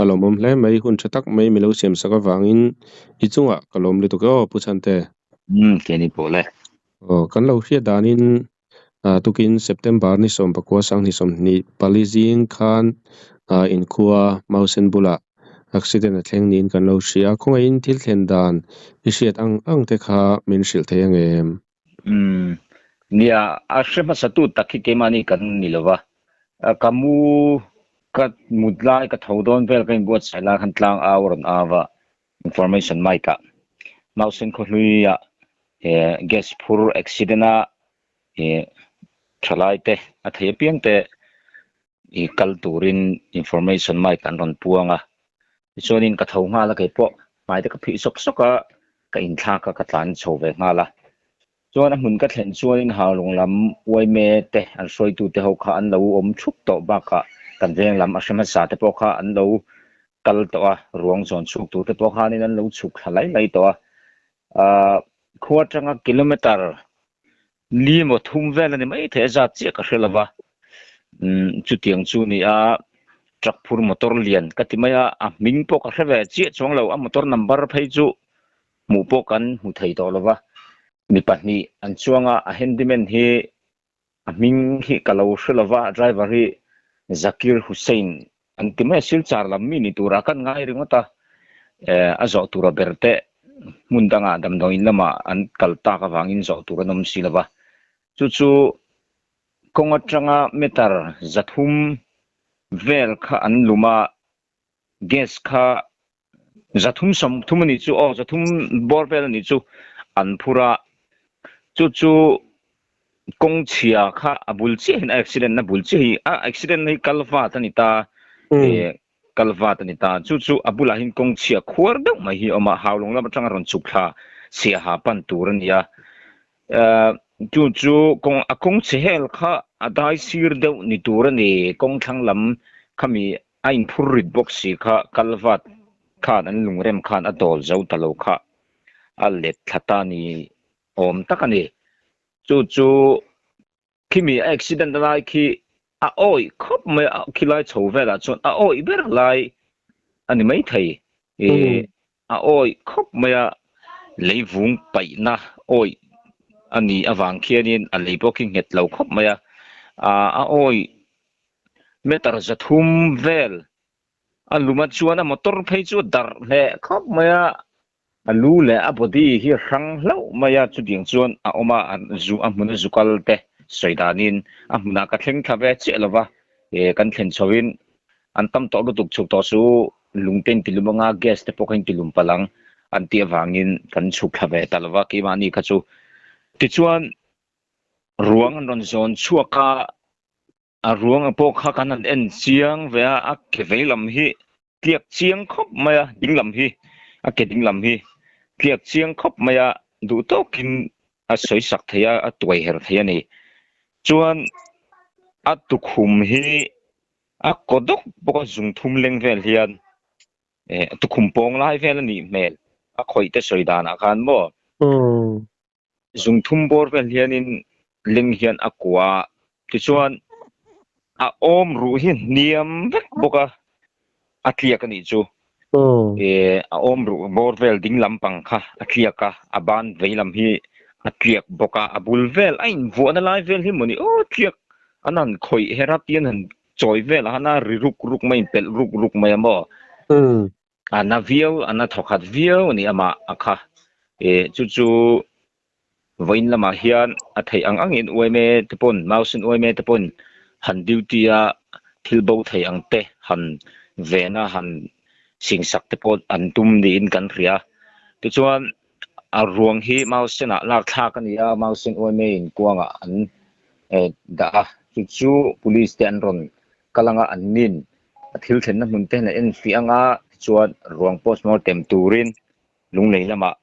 lawmawm hle mai hun tha tak mai milo siam sak avangin i chungah ka lawm lutuk e aw Pu Chhante. Umm keini pawh le. Aw kan lo hriat danin tukin September ni 19 2024 zing khan inkhua Mausen bulah accident a thleng niin kan lo hria a, khawngaihin thil thlen dan i hriat ang ang te kha min hrilh thei ang em? Umm nia a hre hmasa tu tak hi keimahni kan ni lo va, ka mu ka mut lai ka tho dawn vel ka inbuatsaih lai khan tlang au a rawn au a, information mic ah Mausen khawhlui ah gas phur accident a thalai te a thei apiang te i kal turin information mic an rawn puang a, tichuanin ka tho nghal a keipawh hmai te ka phih sawk sawk a, ka inthlak a ka tlan chho ve nghal a. Chuan a hmun ka thlen chuanin Haulung lam uaime te an hruaitu te ho kha an lo awm thup tawh bakah kan veng lam a hre hmasa te pawh kha an lo kal tawh a, ruang zawn chhuk tur te pawh khanin an lo chhuk thla lai lai tawh a. Ahh khua atanga kilometer Ni emaw thum vel a ni mai thei a zat chiah ka hre lova, umm chutiang chu ni a, truck phur motor lian ka ti mai a, a hming pawh ka hre ve chiah chuang lo, a motor number phei chu hmuh pawh kan hmu thei tawh lova, mi pahnih an chuang a, a handyman hi a hming hi ka lo hre lova, a driver hi Zakir Hussain An ti mai a, Silchar lam mi ni turah kan ngai ringawt a, a zawh tura ber te hmun dangah damdawiin lamah an kal tak avangin zawh tur an awm si lo va. Chu chu kawng atanga meter 300 vel kha an lum a, gas kha 330 a nih chu aw, 300 bawr vel a nih chu an phur a, chu chu kawng chhia kha a bul chiah hian a accident na bul chiah hi a accident na hi kalvat a ni ta eh kalvat a ni ta chu chu a bulah hian kawng chhia khuar deuh mai hi a awm a Haulawng lam atanga rawn chhuk thla chhia ha pan tur a ni a eh chu chu kawng a kawng chhe hel kha a dai sir deuh ni tur a ni kawng thlang lam khami a inphur rit bawk si kha kalvat khan an lungrem khan a dawl zo ta lo kha a let thla ta ni awm tak a ni. Chu chu khimi a accident a lai khi a awih khawp mai a, khilai chho velah chuan a awih ber lai a ni maithei. Ih a awih khawp mai a, leivung paihna awih a nih avang khianin a lei pawh khi nghet lo khawp mai a, a awih meter 300 vel a luma chuan a motor phei chu a darh hleh khawp mai a, A lu leh a body hi a hrang hlauh mai a, chutiang chuan a awm a, zu a hmun a zu kal te sawi danin a hmunah ka thleng thla ve chiah lo va, eh kan thlen chhoin an tam tawh lutuk chhuk tawh chu lung te intilum anga gas te pawh kha intilum palh ang an tih avangin kan chhuk thla ve ta lo va keimahni kha chu. Tichuan ruang an rawn zawn chhuak a, a ruang a pawh kha kan han en chiang ve a, a ke vei lam hi tliak chiang khawp mai a, ding lam hi a ke ding lam hi tliak chiang khawp mai a, duh tawkin a sawi sak thei a, a tuai her thei a ni. Chuan a tukhum hi a kaw dawk bawk a, zung thum leng vel hian eh tukhum pawng lai vel a nih hmel, a khawih te sawi danah khan maw. Zung thum bawr vel hianin ling hian a kua a, tichuan a awm ruh hi hniam vek bawk a, a tliak a nih chu. Eh a awm ruh bawr vel ding lampang kha a tliak a, a ban vei lam hi a tliak bawk a, a bul vel a invuahna lai vel hi mawni aw tliak an han khawih her a tiin an han chawi vel a han a ri ruk ruk mai inpelh ruk ruk mai a maw. A na viau, a na thawkhat viau a ni amah a kha. Eh chu chu vawiin lamah hian a theih ang angin uaime te pawn, Mausen uaime te pawn han duty a thil bo thei ang te han ven a, han singsak te pawh an tum niin kan hria. Tichuan a ruang hi Mausenah lak thlak a ni a, Mausen uaime in kuangah an dah a, chu chu police te an rawn kal anga an nin A thil thlenna hmun te hian a en fiah anga tichuan ruang postmortem turin lunglei lamah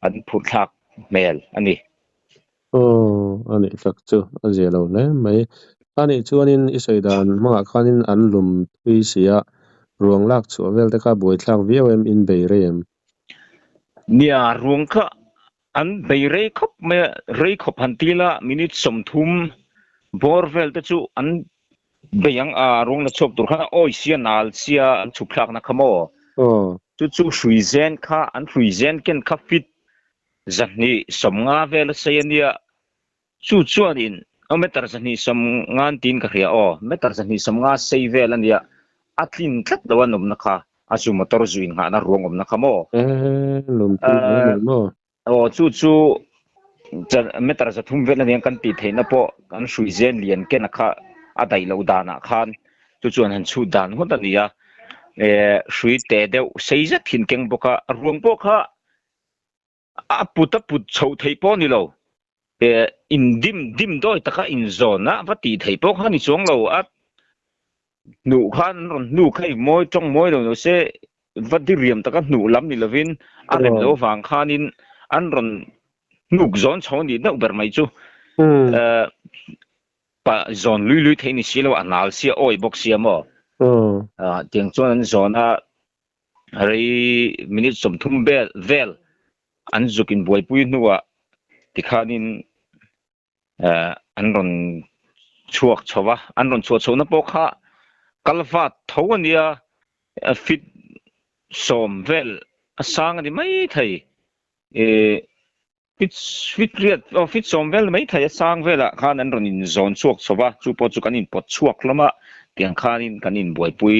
an phurh thlak hmel a ni. Aw, a nih tak chu a zia lo hle mai. A nih chuanin i sawi dan hmangah khanin an lum thui si a, ruang lak chhuah vel te kha buaithlak viau em in bei rei em? Nia, ruang kha an bei rei khawp mai a, rei khawp han ti la minute 30 bawr vel te chu an. Bei ang a ruang la chhuak tur khan a awi sia nal sia an chhuk thlakna kha maw? Aw. Chu chu hrui zen kha an hrui zen ken kha fit 250 vel a sei a nia. Chu chuanin aw meter 250 an tiin ka hria aw, meter 250 sei vel a nia. A tlin tlat lo an awmna kha, a zu motor zu innghahna ruang awmna kha maw? Ehe, lawmthu hle mai maw? Aw chu chu meter 300 vel aniang kan tih theihna pawh kan hrui zen lian ken a kha a daih loh danah khan chu chuan han chhut dan ngawt a ni a, eh hrui te deuh sei zet thin keng bawk a, ruang pawh kha a put a put chhoh theih pawh a ni lo, eh in dim dim dawi taka inzawn a va tih theih pawh kha a ni chuang lo, a hnuh khan an rawn hnu kha i mawi tawng mawi lo lo se va diriam taka hnuh lam ni lovin a rem lo avang khanin an rawn hnuk zawn chho a nih deuh ber mai chu. Pa zawn lui lui thei ni si lo a nal sia awi bawk sia maw. Tiang chuan an zawn a rei minute 30 vel vel an zuk inbuaipui hnuah tikhanin an rawn chhuak chho va, an rawn chhuah chhohna pawh kha kal vat tho a nia, feet 10 vel a sang a ni mai thei, ih feet feet riat aw feet 10 vel mai thei a sang velah khan an rawn inzawn chhuak chho va, chu pawh chu kan inpawt chhuak hlawm a, tiang khanin kan inbuaipui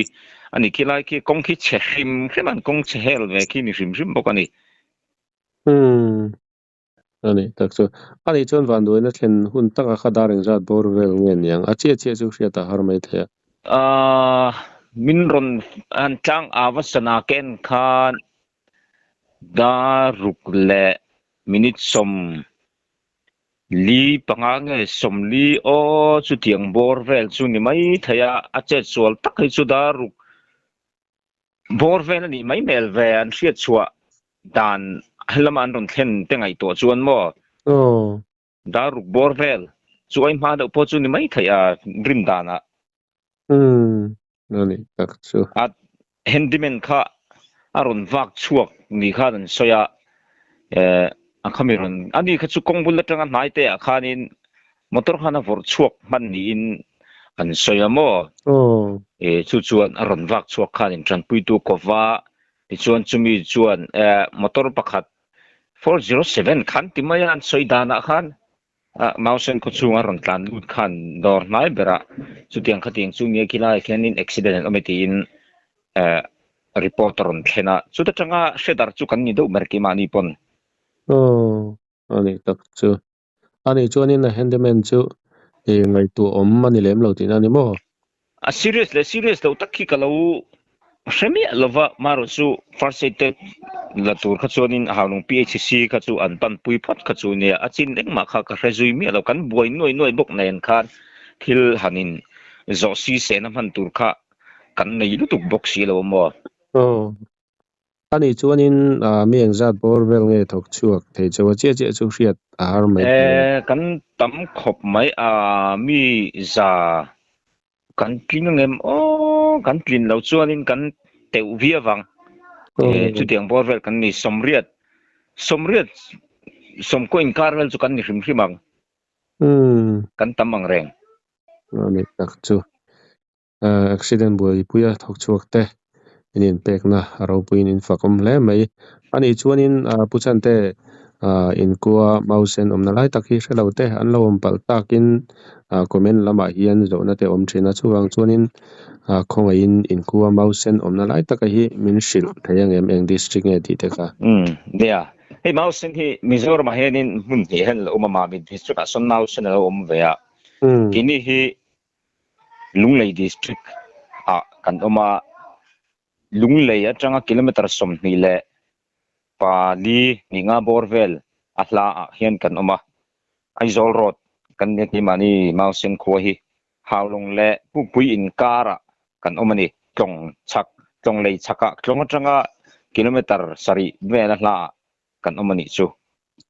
a ni. Khilai khi kawng khi chhe hrim hrim a, an kawng chhe hel ve khi ni hrim hrim bawk a ni. Umm. A nih tak chu. A nih chuan vanduaina thlen hun taka kha dar engzat bawr vel nge niang? A chiah chiah chu hriat a har mai thei a. Aaa, min rawn han tlang ava sana ken khan dar ruk leh minute 45 nge 40 aw chutiang bawr vel chu ni mai thei a, a chet sual tak hi chu dar ruk Bawr vel a nih mai hmel ve an hriat chhuah dan lama an rawn thlen te ngaihtuah chuan maw? Aw. Dar ruk bawr vel chu ai hma deuh pawh chu ni mai theih a rin danah. Umm, a nih tak chu. A handyman kha a rawn vak chhuak ni khan an sawi a, eh a khami rawn ani kha chu kawng bul atanga hnai te ah khanin Motor khan a vawrh chhuak hman niin an sawi a maw? Aw. E, chu chuan a rawn vak chhuak khan in tanpuitu kova, tichuan chumi chuan e, motor pakhat 407 khan ti mai a an sawi danah khan a Mausen khaw chhunga rawn tlan lut khan dawr hnai berah chutiang khatiang chu nia khilaiah khianin accident an awm e tiin e, report a rawn thlen a, chuta tanga hredar chu kan ni deuh ber keimahni pawn. Aw, a nih tak chu. A nih chuanin a handyman chu ih ngaihtuah awm a ni lem lo tihna a ni maw? A serious leh serious lo tak khi ka lo hre miah lova, marawh chu first aid te la tur kha chuanin Haulung PHC kha chu an panpui phawt kha chu nia, a chin engmah kha ka hre zui miah lo, kan buai nuai nuai bawk nen khan thil han in zawh si sehna hman tur kha kan nei lutuk bawk si lo maw? Aw. A nih chuanin mi engzat bawr vel nge thawk chhuak thei chauh a chiah chiah chu hriat a har mai thei a. E, kan tam khawp mai a, mi za kan tling angem aw, kan tlin lo chuanin kan teuh viau ang. E, chutiang bawr vel kan ni 80, 80, 90 inkar vel chu kan ni hrim hrim ang. Kan tam ang reng. A nih tak chu. Accident buaipuia thawk chhuak te in inpekna a ropuiin in fakawm hle mai. A nih chuanin Pu Chante inkua Mausen awmna lai tak hi hre lo te an lo awm palh takin comment lamah hian zawhna te awm thin a. Chuvang chuanin khawngaihin inkua Mausen awmna lai taka hi min hrilh thei ang em eng district nge tih te kha. Umm nia, hei Mausen hi Mizoramah hianin hmun hnih hian a lo awm a, Mamit district ah sawn Mausen a lo awm ve a, keini hi Lunglei District ah kan awm a, Lunglei atanga kilometre 24 ninga bawr vel a hla ah hian kan awm a, Aizawl Road kan nia keimahni Mausen khua hi Haulawng leh Pukpui inkarah kan awm a ni, Tlawng chhak, Tlawng lei chhakah Tlawng atanga kilometre 7 vel a hla ah kan awm a nih chu.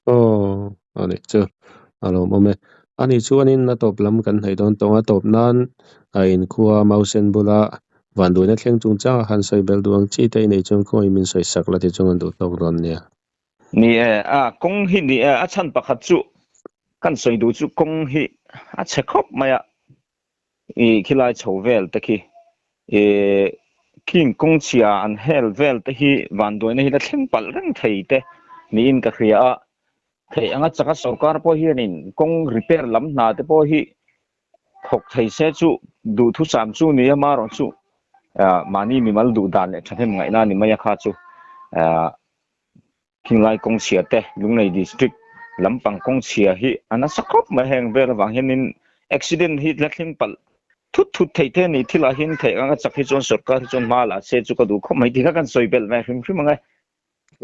Aw, a nih chu. A lawmawm e. A nih chuanin a tawp lam kan hnaih dawn tawng a tawp nan a inkhua Mausen bula vanduaina thleng chungchanga han sawi belh duh ang chi te i neih chuan khawngaih min sawi sak la ti chung an duh tawk dawn nia. Ni e, a kawng hi ni e, a chhan pakhat chu kan sawi duh chu kawng hi a chhe khawp mai a. Ih khilai chho vel te khi ih khing kawng chhia an hel vel te hi vanduaina hi la thleng palh reng thei te niin ka hria a. Theih anga chaka sorkar pawh hianin kawng repair lam hna te pawh hi thawk thei se chu duhthusam chu ni a, marawh chu mahni mimal duh dan leh thahnem ngaihna ni mai a kha chu Khinglai kawng chhia te Lunglei District lampang kawng chhia hi a nasa khawp mai heng vel avang hianin accident hi la thleng palh thut thut thei te a ni thilah hian theih anga chak hi chuan sorkar hi chuan hma la se chu ka duh khawp mai tih kha kan sawi belh ve hrim hrim ang e.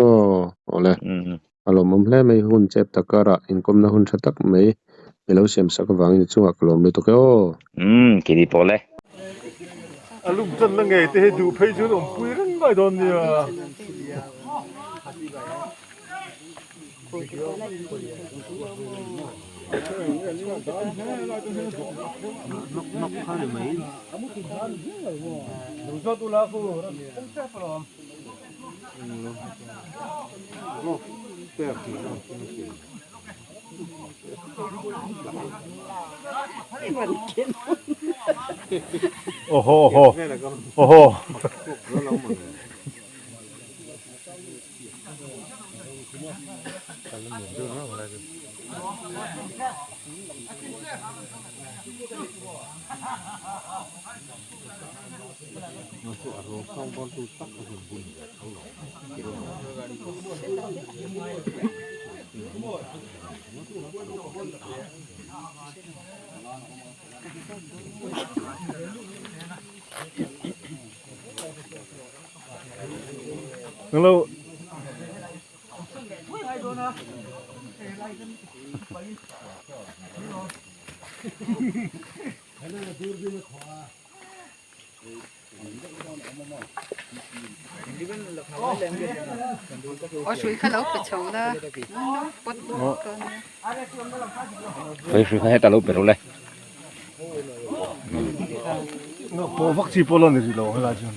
Aw, awle. A lawmawm hle mai hun chep tak karah inkawmna hun tha tak mai i lo siam sak avangin i chungah ka lawm lutuk e aw. Umm, kiri pawh le. A lum chan na ngei te hi duh phei chuan awmpui reng mai dawn nia. Hello. Hrui hrui kha heta lo pe rawh le. Pawh vak chi pawh la ni rih lo helai chuan.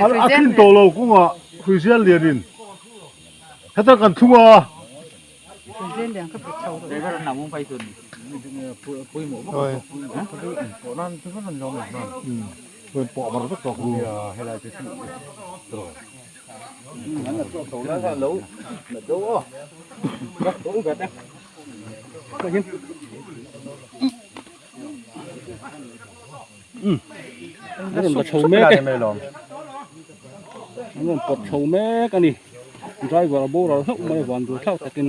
A thin tawh lo kawngah Hruizial lianin heta kan thlung a. An rawn la chho mek e an rawn pawt chho mek a ni driver a boral hlauh mai a van dur thlak takin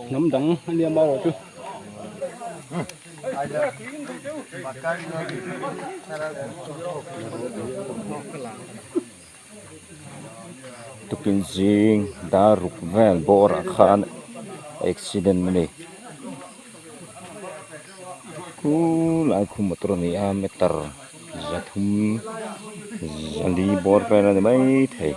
hnam dang a nia marawh chu. Tukin zing dar ruk vel bawr ah khan accident a ni khulai khu motor a ni a meter zathum zali bawr vel a ni maithei.